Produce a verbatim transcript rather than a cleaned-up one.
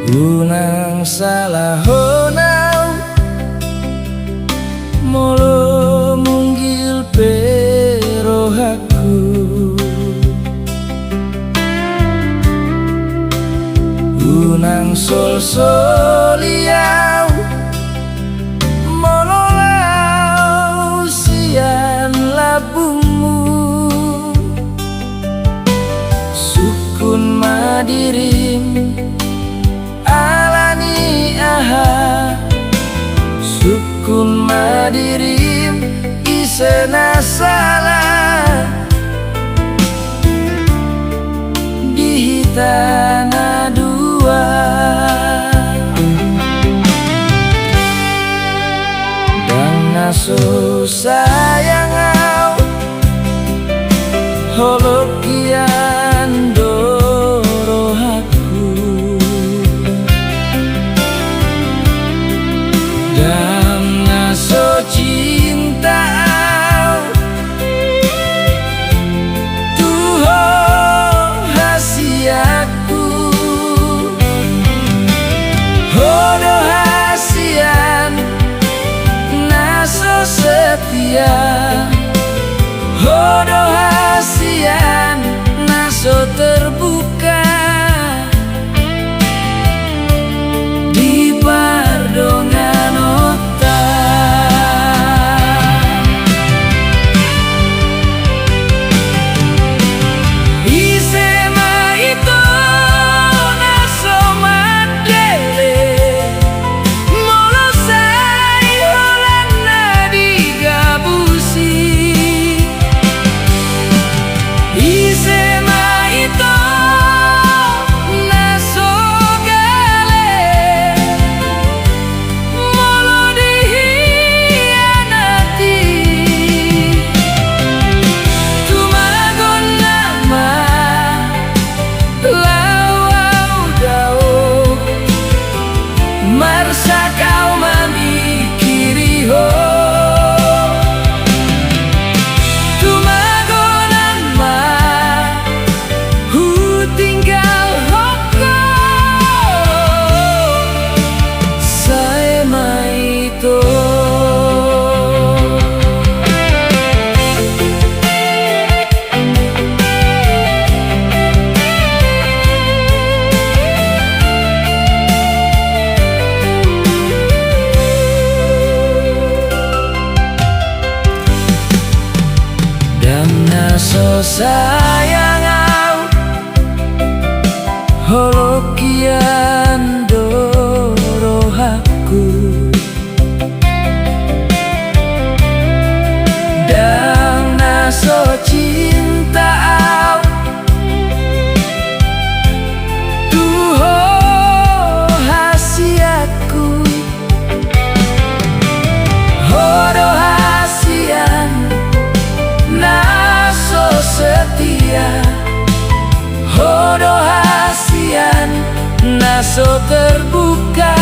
Unang salahon au molo munggil pe rohangku. Unang solsoli au molo laho sian lambungmu. Sungkun ma dirim, ala ni aha? Sungkun ma dirim, ise na sala di hita na dua? Ndang na so sayang au, holong hian do rohangku. Ndang na so cinta au tu ho hasianku. Ho do hasian na so setia, ho do hasian na so terbuka di pardonganonta. Ise ma ito na so mandele molo sai holan na digabusi? Ise ma ito na so gale molo dihianati? Tumagon nama laho au dao, marsak au mamingkiri ho. Tumagon nama hutinggalhon ho, sae ma ito. Ndang na so sayang au, holong hian do rohangku. Ndang na so cinta au tu ho hasianku. Ho do hasian na so setia, ho do hasian na so terbuka